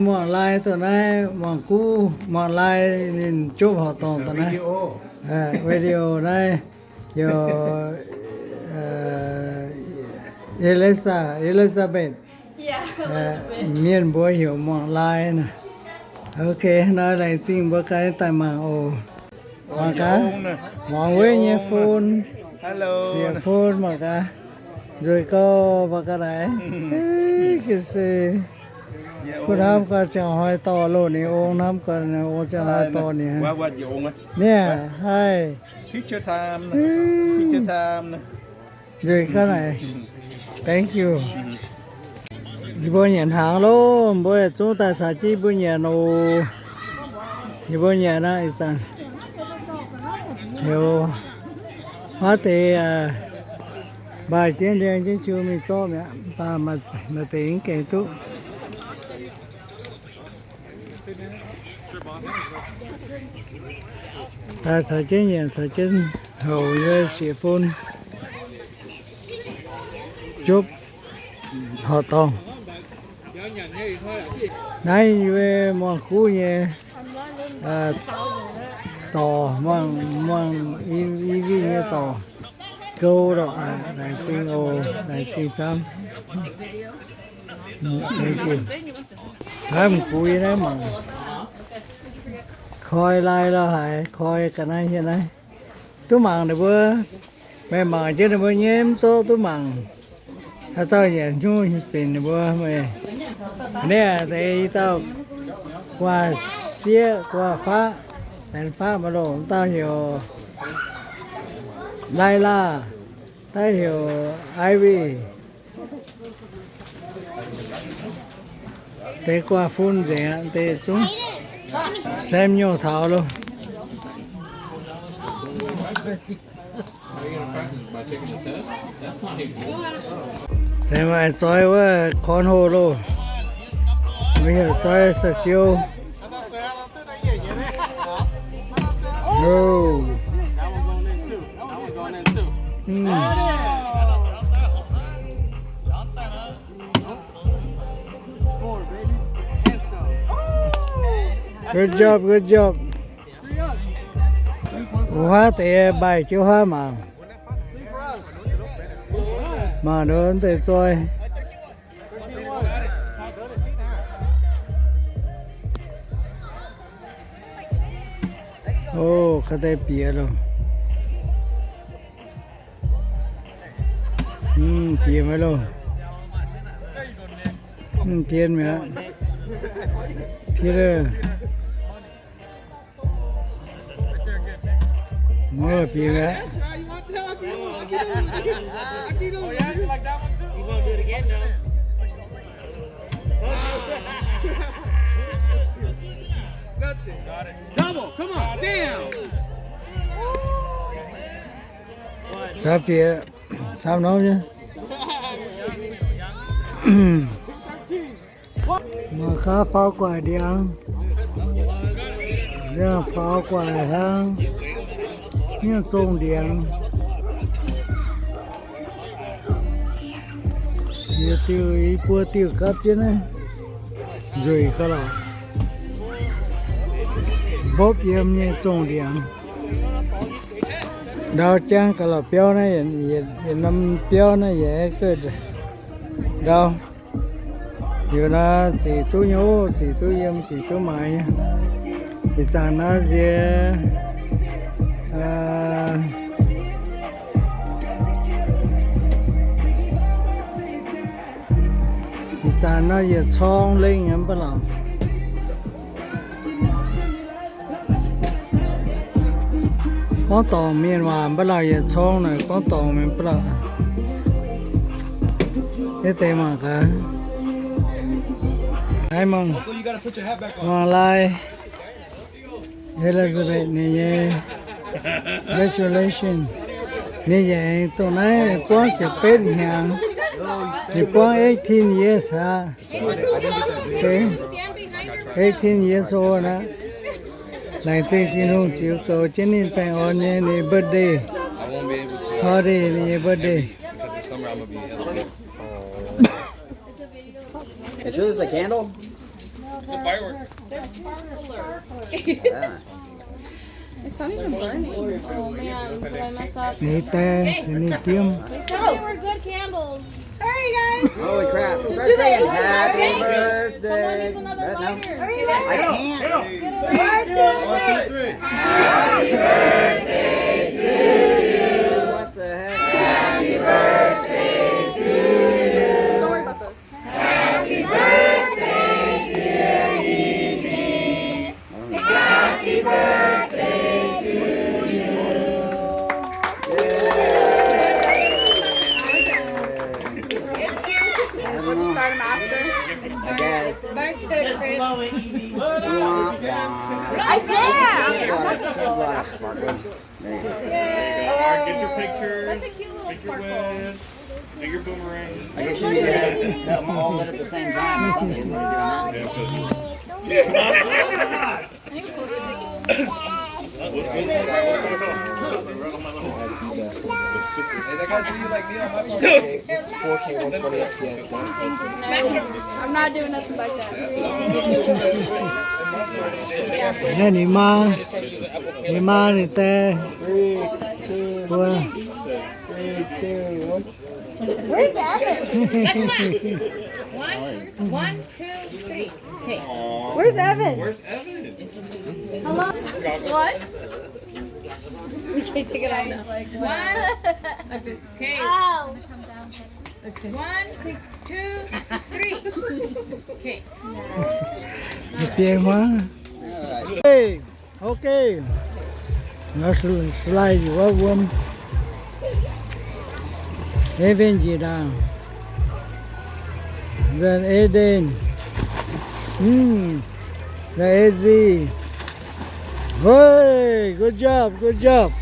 Muangh Lai dongh naaiv, Muangh Guv, Muangh Lai ninh jopv horqc dorngh dongh naaiv. Video naaiv, youz, Elizabeth, mienh mbuo heuc Muangh Lai naaic. Ok, naaiv laengz zingh mbuo ganh daaih mangc oc. Mangc gaax, muangx weiv nyei phone, sieqv phone mangc gaax. Nzueic gauh mangc gaax naaic. Ga'se, kuv hnamv gau ziangh hnoi dorh loz ninh ong, hnamv gau ong ziangh hnoi dorh ninh. Niaa, haih. Nzueic gaax naaic. Thank you. Yie mbuo nyanc hnaangx loh, mbuo yietc zungv daaih caux jienv yie mbuo nyanc oc. Yie mbuo nyanc naaiv ih zanc heuc huaav deix mbaih jienv ndiangx jienv jiu mingh zorqv mi'aqv, mv baac maaih deix mv gaengh duqv. Daaih caux jienv nyanc, caux jienv houc nyei sieqv fun. Jopv horqc dorngh. Naaiv yie Muangh Guv nyei dorc, Muangh, Muangh I Vinh nyei dorc. Gouv lorqc, laengz zingh oc, laengz zingh camv. Naaiv m'gux yie naaiv mangc. Koi lai lorh haic, koi ga'naaiv hieh naaiv. Duqv mangc ninh mbuo, meih mangc jienv ninh mbuo nyei mv zorqv duqv mangc. Haaix dauh nyanc hnyouv benx ninh mbuo meih. Naaiv deix i dauh gu'nguaaz-sieqv gu'nguaaz-faqv, benx faqv maiv loh, mv dauh heuc Laila, daaih heuc Ivy. Deix gu'nguaaz-fun nzengc aqv, deix zungv Samuel taux loh. Deix maaih zoi wuov cornhole loh. Mbuo heuc zoi saa-ziou. Good job, good job. Huaav deix mbaih jienv huaav mangc. Mangc nduov deix zoi. O, ga'deix bieqc loh. Bieqc maiv loh. Mv bien mi'aqv. Bieqc loh. Mv bieqc mi'aqv. Double, come on, damn! Caux bieqc camv nor nyei. Mangc gaax faaux gu'nguaaic ndiangx, ndiangx faaux gu'nguaaic hlang, mienh zongh ndiangx. Yie diuh, i buo diuh gapv jienv naaiv nzueic ga'lauc, mbopv yiem nyei zongh ndiangx. Ndau jangv ga'lauc biauv naaiv, yietc norm biauv naaiv yietc ga'ndau. Liuz naaiv zic duqv nyei oc, zic duqv yiem, zic duqv maaiz nyei. Ih zanc naaiv nziex, ih zanc naaiv yietc corng lengh nyei mv baac lorqc. Gorngv dorngc mienh waac mv baac lorqc, yietc corng naaic gorngv dorngc mienh mv baac lorqc. Yie deix mangc gaax. Naaiv mangc, mangc lai Elizabeth ninh nyei graduation. Ninh yaac dongh naaiv buangv ziepc betv hnyangx. Ninh buangv eighteen years aqv. Eighteen years old aqv. Laengz zingh Tin-Hungh ziux goux jienv ninh baengh orn nyei ninh birthday party, ninh nyei birthday. Is this a candle? It's a firework. They're sparklers. Yeah. It's not even burning. Oh man, did I mess up? Ninh die, ninh diemv. We said they were good candles. Hey guys. Holy crap. Just do that one. Happy birthday. Someone needs another lighter. I can't. One, two, three. Happy birthday to you. What the heck? Happy birthday to you. Don't worry about those. Happy birthday, dear Evie. Happy birthday to you. We'll just start 'em after. I guess. Birthday, Chris. Wah, wah. I did. Can't blow out a sparkler. There you go. Yay. Get your picture. That's a cute little sparkle. Picture with. Bigger boomerang. I guess you need to have them all lit at the same time or something. We're doing that. Hey, that guy do you like me on my birthday? This is four K one twenty F P S. I'm not doing nothing like that. Ninh maa, ninh maa, ninh die. Three, two, one. Three, two, one. Where's Evan? One, one, two, three. Okay. Where's Evan? Where's Evan? Hello? What? We can't take it out now. One. Okay. Ow. One, two, three. Okay. Hey. Okay. Naaiv slide wuov wuom. Eden njiec ndaangc. Then Eden. Hmm. Then Ezi. Hey, good job, good job.